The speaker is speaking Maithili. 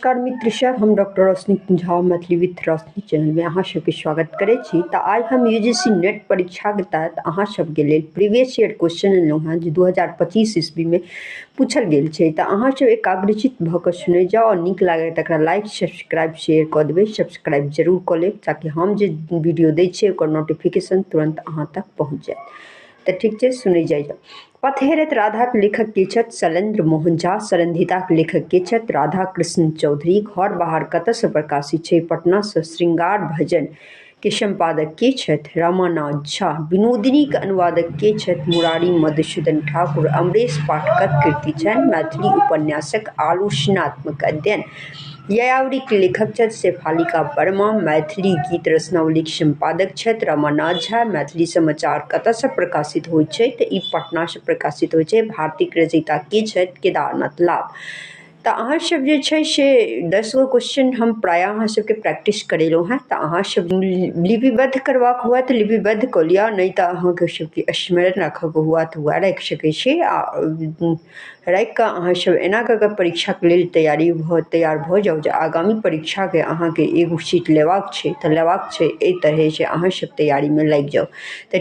नमस्कार मित्र सब, हम डॉक्टर रोशनी झा मैथिली विथ रोशनी चैनलमे अहाँ सबके स्वागत करै छी। तऽ आइ हम UGC net परीक्षाके तहत अहाँ सबके लेल प्रीवियस ईयर क्वेश्चन एलहुँ हँ जे 2025 ईस्वीमे पूछल गेल छै। तऽ अहाँ सब एकाग्रचित भऽ कऽ सुनै जाउ आओर नीक लागै तकरा लाइक सब्सक्राइब शेयर कऽ देबै। सब्सक्राइब जरूर कऽ लेब ताकि हम जे वीडियो दै छियै ओकर नोटिफिकेशन तुरन्त अहाँ तक पहुँच जायत। तऽ ठीक छै, सुनै जाइ जाउ। पथहेरैत राधाक लेखक के छथि? शैलेन्द्र मोहन झा। सरंधिताक लेखक के छथि? राधा कृष्ण चौधरी। घर बाहर कतयसँ प्रकाशित छै? पटनासँ। श्रृंगार भजन के सम्पादक के छथि? रमानाथ झा। विनोदिनीक अनुवादक के छथि? मुरारी मधुसूदन ठाकुर। अमरेश पाठकक कृति छनि मैथिली उपन्यासक आलोचनात्मक अध्ययन। यायावरीक लेखक छथि शेफालिका वर्मा। मैथिली गीत रचनावलीक सम्पादक छथि रमानाथ झा। मैथिली समाचार कतयसँ प्रकाशित होइ छै? तऽ ई पटनासँ प्रकाशित होइ छै। भारतीक रचयिता के छथि? केदारनाथ लाभ। तऽ अहाँ सब जे छै से 10 गो क्वेश्चन हम प्रायः अहाँ सबके प्रैक्टिस करेलहुँ हेँ। तऽ अहाँ सब लिपिबद्ध करबाक हुए तऽ लिपिबद्ध कऽ लिअ, नहि तऽ अहाँके सबके स्मरण राखऽके हुए तऽ वएह राखि सकै छी। आ राखि कऽ अहाँ सब एना कऽ कऽ परीक्षाके लेल तैयार भऽ जाउ जे आगामी परीक्षाके अहाँके एगो सीट लेबाक छै तऽ लेबाक छै। एहि तरहे से अहाँ सब तैयारीमे लागि जाउ। तऽ